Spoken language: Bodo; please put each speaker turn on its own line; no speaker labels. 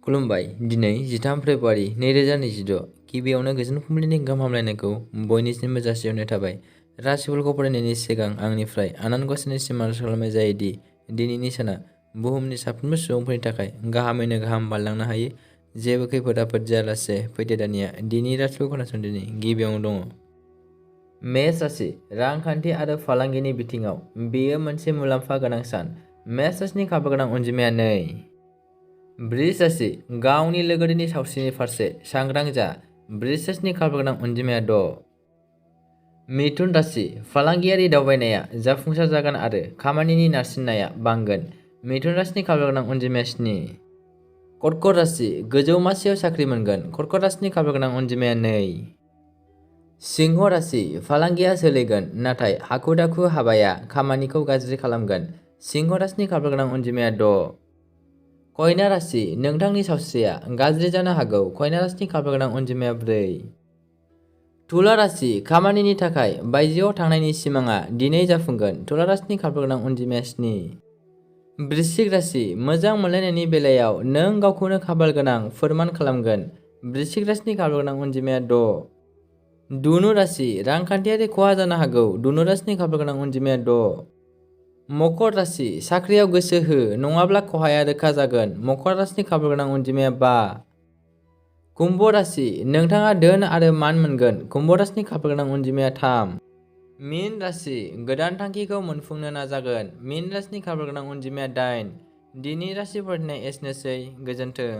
खुलुमबाय। दिनै 13 फेब्रुआरि 2026 गिबियावनो गोजोन फुंबिलिनि गाहाम हामलायनायखौ बयनिसिमबो जासिहरनाय थाबाय। राशिफोरखौ फरायनायनि सिगां आंनिफ्राय आनान गसाइनिसिम आरज खालामनाय जायोदि दिनैनि साना बुहुमनि साफ्रोमबो सुबुंफोरनि थाखाय गाहामैनो गाहाम बारलांनो हायो। जेबो खैफोद आफोद जायालासे फैदो दानिया दिनैनि राशिफोरखौ खोनासंदिनि गिबियावनो दङ मेष राशि। रांखान्थि आरो फालांगिनि बिथिङाव बेयो मोनसे मुलाम्फा गोनां सान। मेष राशिनि खाफाल गोनां अनजिमाया 2। वृष राशि। गावनि लोगोरिनि सावस्रिनि फारसे सांग्रां जा। वृष राशिनि खाफाल गोनां अनजिमाया 6। मिथुन राशि। फालांगियारि दावबायनाया जाफुंसार जागोन आरो खामानिनि नारसिननाया बांगोन। मिथुन राशिनि खाफाल गोनां अनजिमाया 7। कर्कट राशि। गोजौ मासियाव साख्रि मोनगोन। कर्कट राशिनि खाफाल गोनां अनजिमाया 2। सिंह राशि। फालांगिया सोलिगोन नाथाय हाखु दाखु हाबाया खामानिखौ गाज्रि खालामगोन। सिंह राशिनि खाफाल गोनां अनजिमाया 6। कन्या राशि। नोंथांनि सावस्रिया गाज्रि जानो हागौ। कन्या राशिनि खाफाल गोनां अनजिमाया 4। तुला राशि। खामानिनि थाखाय बायजोआव थांनायनि सिमाङा दिनै जाफुंगोन। तुला राशिनि खाफाल गोनां अनजिमाया 7। वृश्चिक राशि। मोजां मोनलायनायनि बेलायाव नों गावखौनो खाफाल गोनां फोरमान खालामगोन। वृश्चिक राशिनि खाफाल गोनां अनजिमाया 6। धनु राशि। रांखान्थियारि खहा जानो हागौ। धनु राशिनि खाफाल गोनां अनजिमाया 6। मकर राशि। साख्रियाव गोसो हो नङाब्ला खहाया रोखा जागोन। मकर राशिनि खाफाल गोनां अनजिमाया 5। कुम्भ राशि। नोंथाङा धोन आरो मान मोनगोन। कुम्भ राशिनि खाफाल गोनां अनजिमाया 3। मीन राशि। गोदान थांखिखौ मोनफुंनो नाजागोन। मीन राशिनि खाफाल गोनां अनजिमाया 8। दिनै राशि फरायनाय एसेनोसै। गोजोन्थों।